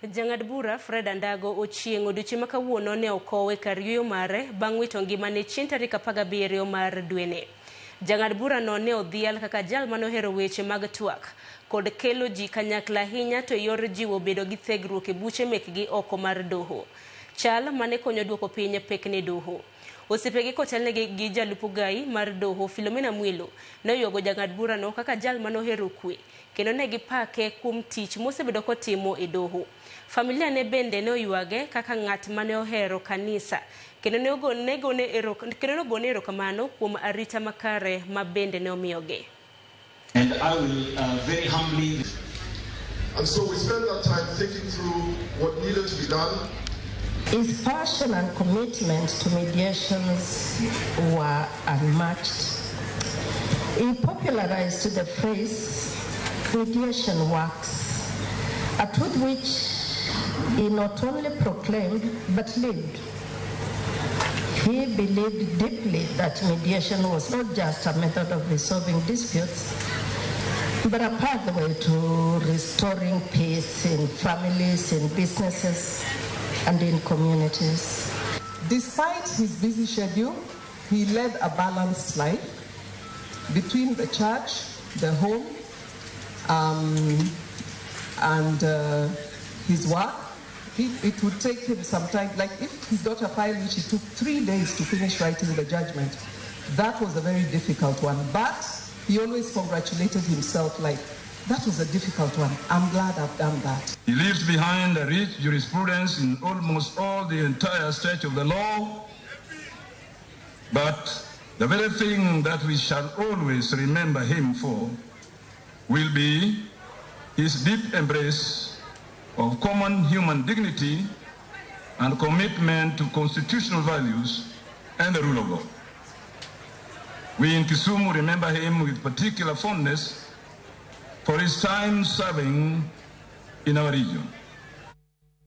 Jang'ad bura Fred Andago Ochieng' odiochieng' ma kawuono ne okowe kar yueyo mare bang' wito ngimane chieng' tarik 17 mar dweni. Jang'ad burano ne odhial kaka jal mane ohero weche mag twak kod kelo ji kanyakla ahinya to e yor jiwo bedo gi thegruok e buche mekgi oko mar doho. Chal mane konyo duoko piny pek ne doho. Osiepegi kotelnegi gi jalup ogai mar doho Philomena Mwilu ne oywago jang'ad burano kaka jal mane ohero kwe kendo ne gipake kuom tich mosebedo kotimo e doho. Familia ne bende ne oywage kaka ng'at mane ohero kanisa kendo ne ogone erokamano kuom arita makare ma bende ne omiyogi. And I will very humbly. And so we spent that time thinking through what needed to be done. His passion and commitment to mediations were unmatched. He popularized the phrase, "Mediation works," a truth which he not only proclaimed but lived. He believed deeply that mediation was not just a method of resolving disputes, but a pathway to restoring peace in families, in businesses, and in communities. Despite his busy schedule, he led a balanced life between the church, the home, and his work. It would take him some time, like if his daughter filed, which he took 3 days to finish writing the judgment. That was a very difficult one. But he always congratulated himself, like, "That was a difficult one. I'm glad I've done that." He leaves behind a rich jurisprudence in almost all the entire stretch of the law. But the very thing that we shall always remember him for will be his deep embrace of common human dignity and commitment to constitutional values and the rule of law. We in Kisumu remember him with particular fondness for his time serving in our region.